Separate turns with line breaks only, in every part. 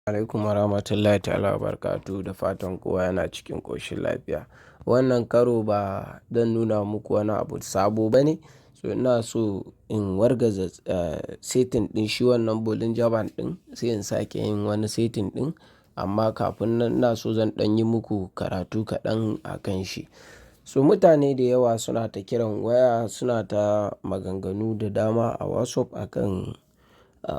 Alaikum warahmatullahi ta'ala wabarakatuh, da fatan kowa yana cikin ƙoshin lafiya. Wannan karo ba zan nuna muku wani abu sabo ba ne. So ina so in wargaza setting ɗin shi wannan Bollinger Band ɗin, sai in sake yin wani setting ɗin. Amma kafin nan ina so zan ɗan yi muku karatu kaɗan a kan shi. So mutane da yawa suna ta kiran waya, suna ta maganganu da dama a WhatsApp akan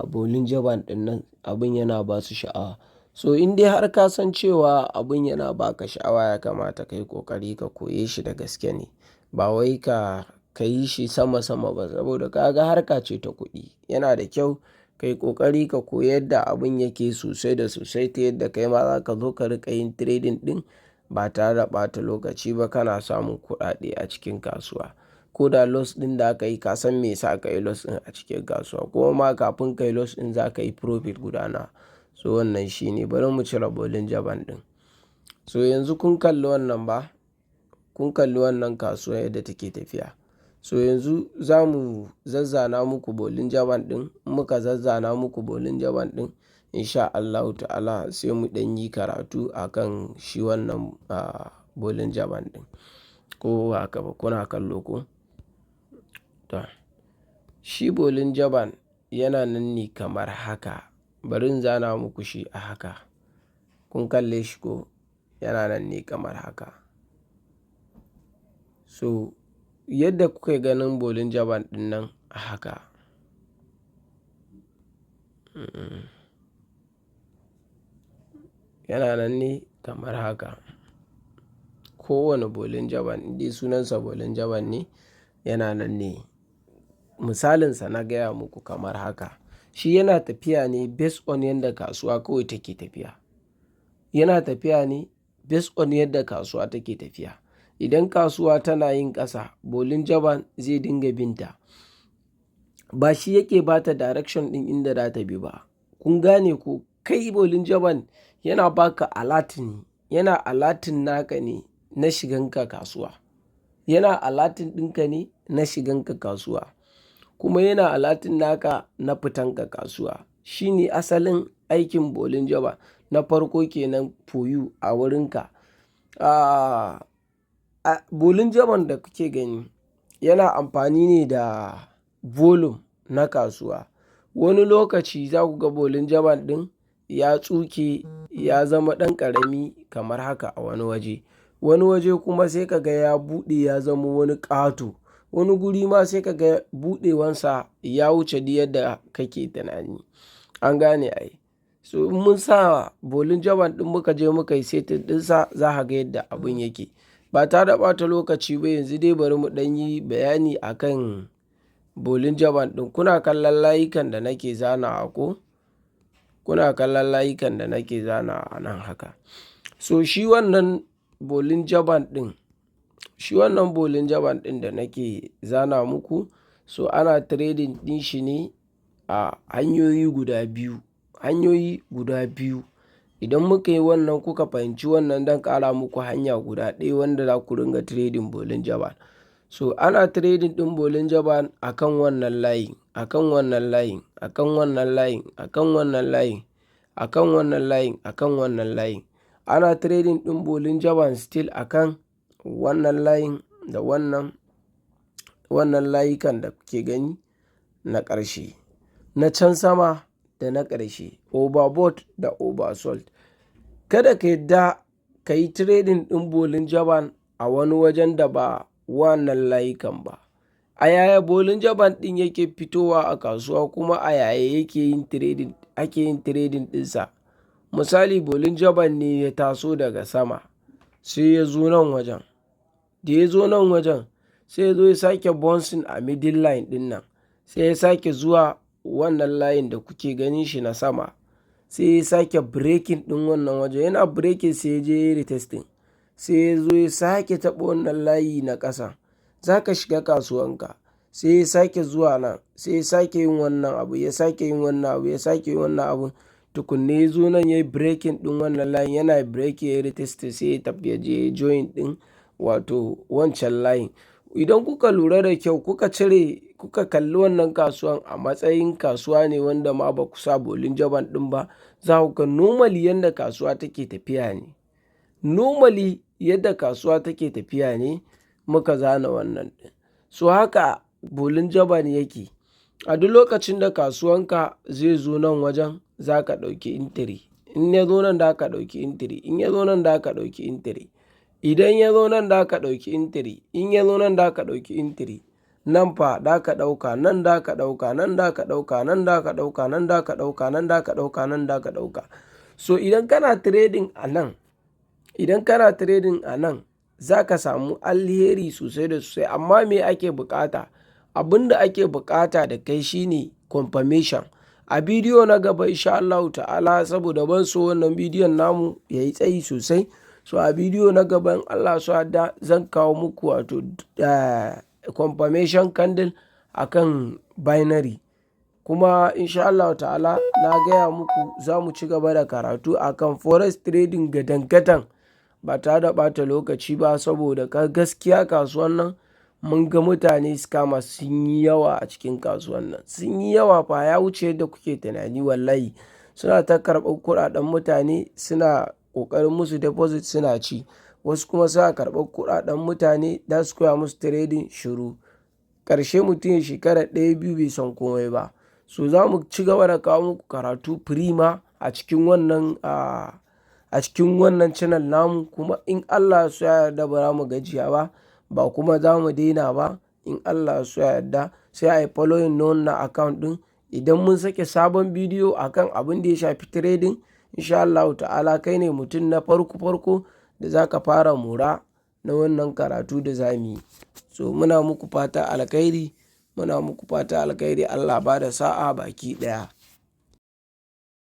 Bollinger Band ɗin nan, abin yana ba su sha'awa. So in dai har ka san cewa abin yana ba ka sha'awa, ya kamata ka yi ƙoƙari ka koye shi da gaske ne. Ba wai ka yi shi sama sama ba, saboda ka ga harka ce ta kuɗi. Yana da kyau ka yi ƙoƙari ka koyi yadda abin yake sosai da sosai, ta yadda kai ma za ka zo ka riƙa yin trading ɗin ba tare da ɓata lokaci ba, kana samun kuɗaɗe a cikin kasuwa. Ko da loss ɗin da aka yi, ka san me yasa ka yi loss ɗin a cikin kasuwa. Kuma ma kafin ka yi loss ɗin, za ka yi profit guda nawa. So wannan shine, bari mu cire Bollinger Band ɗin. So yanzu kun kalli wannan ba? Kun kalli wannan kasuwa yadda take tafiya. So yanzu za mu zazzana muku Bollinger Band ɗin. In muka zazzana muku Bollinger Band ɗin, in sha Allahu ta'ala sai mu ɗan yi karatu a kan shi wannan Bollinger Band ɗin. Ko ba haka ba, kuna kallo ko? To, shi Bollinger Band yana nan ne kamar haka. Bari in zana muku shi a haka. Kun kalle shi ko? Yana nan ne kamar haka. So yadda kuke ganin Bollinger Band ɗin nan a haka. Yana nan ne kamar haka. Kowane Bollinger Band, in dai sunansa Bollinger Band ne, yana nan ne. Misalinsa na gaya muku kamar haka. Shi yana tafiya ne based on yadda kasuwa kawai take tafiya. Yana tafiya ne based on yadda kasuwa take tafiya. Idan kasuwa tana yin ƙasa, Bollinger Band zai dinga binta. Ba shi yake bata direction ɗin inda za ta bi ba. Kun gane ko? Kai, Bollinger Band yana baka alert ne, yana alerting naka ne na shigan ka kasuwa. Yana alerting ɗinka ne na shigan ka kasuwa. Kuma yana alerting naka na fitan ka kasuwa. Shi ne asalin aikin Bollinger Band na farko kenan for you, a wurinka. Bollinger Band da kuke gani yana amfani ne da volume na kasuwa. Wani lokaci za ku ga Bollinger Band ɗin ya tsuke, ya zama ɗan ƙarami kamar haka a wani waje. Wani waje kuma sai ka ga ya buɗe, ya zama wani ƙato. Wani guri ma sai ka ga buɗewansa ya wuce duk yadda kake tunani. An gane ai. So in mun sa Bollinger Band ɗin, muka je muka yi setting ɗinsa, za ka ga yadda abun yake. Ba tare da ɓata lokaci ba, yanzu dai bari mu ɗan yi bayani a kan Bollinger Band ɗin. Kuna kallon layukan da nake zanawa ko? Kuna kallon layukan da nake zanawa a nan haka. So shi wannan Bollinger Band ɗin, shi wannan Bollinger Band ɗin da nake zana muku, so ana trading ɗin shi ne a hanyoyi guda biyu. Hanyoyi guda biyu. Idan muka yi wannan, kuka fahimci wannan, don ƙara muku hanya guda ɗaya wanda za ku ringa trading Bollinger Band. So ana trading ɗin Bollinger Band a kan wannan layin, a kan wannan layin, a kan wannan layin, a kan wannan layin, a kan wannan layin, a kan wannan layin. Ana trading ɗin Bollinger Band still a kan wannan layin da wannan layukan da kuke gani na ƙarshe. Na can sama da na ƙarshe, overbought da oversold. Kada ka yadda ka yi trading ɗin Bollinger Band a wani wajen da ba wannan layukan ba. A yaya Bollinger Band ɗin yake fitowa a kasuwa, kuma a yaya yake yin trading, ake yin trading ɗinsa? Misali, Bollinger Band ne ya taso daga sama sai ya zo nan wajen. Da ya zo nan wajen, sai ya zo ya sake bouncing a middle line ɗin nan. Sai ya sake zuwa wannan layin da kuke ganin shi na sama. Sai ya sake breaking ɗin wannan wajen. Yana breaking, sai ya je ya yi retesting. Sai ya zo ya sake taɓa wannan layi na ƙasa. Za ka shiga kasuwanka. Sai ya sake zuwa nan, sai ya sake yin wannan abu, ya sake yin wannan abu, ya sake yin wannan abu. Tukunna ya zo nan ya yi breaking ɗin wannan layin, yana breaking, ya yi retesting, sai ya tafi ya je ya join ɗin, wato wancan layin. Idan kuka lura da kyau, kuka cire, kuka kalli wannan kasuwan a matsayin kasuwa ne wanda ma ba ku sa Bollinger Band ɗin ba, za ku ga normally yanda kasuwa take tafiya ne. Normally yadda kasuwa take tafiya ne muka zana wannan ɗin. So haka Bollinger Band yake. A duk lokacin da kasuwanka zai zo nan wajen, za ka ɗauki entry. In ya zo nan, za ka ɗauki entry. In ya zo nan, za ka ɗauki entry. Idan ya zo nan, za ka ɗauki entry. In ya zo nan, za ka ɗauki entry. Nan fa za ka ɗauka, nan za ka ɗauka, nan za ka ɗauka, nan za ka ɗauka, nan za ka ɗauka, nan za ka ɗauka, nan za ka ɗauka. So idan kana trading a nan, idan kana trading a nan, za ka samu alheri sosai da sosai. Amma me ake buƙata? Abin da ake buƙata da kai shine confirmation. A bidiyo na gaba, in sha Allahu ta'ala, saboda ban so wannan bidiyon namu ya yi tsayi sosai. So a bidiyo na gaba, in Allah ya so yadda, zan kawo muku wato confirmation candle akan binary. Kuma in sha Allahu ta'ala, na gaya muku za mu ci gaba da karatu akan forex trading gadan-gadan ba tare da ɓata lokaci ba, saboda gaskiya kasuwan nan mun ga mutane scammers sun yi yawa a cikin kasuwan nan. Sun yi yawa fa, ya wuce yadda kuke tunani wallahi. Suna ta karɓar kuɗaɗen mutane, suna ƙoƙarin musu deposit suna ci. Wasu kuma suna karɓar kuɗaɗen mutane za su koya musu trading, shiru. Ƙarshe mutum ya shekara ɗaya, biyu bai san komai ba. So za mu ci gaba da kawo muku karatu free ma a cikin wannan channel namu. Kuma in Allah ya so ya yarda, ba za mu gajiya ba, ba kuma za mu daina ba. In Allah ya so ya yarda, sai a yi following na wannan account ɗin. Idan mun sake sabon bidiyo akan abin da ya shafi trading, in sha Allahu ta'ala, kai ne mutum na farko farko da za ka fara mora na wannan karatu da za mu yi. So muna muku fata alkhairi, muna muku fata alkhairi. Allah ba da sa'a baki ɗaya.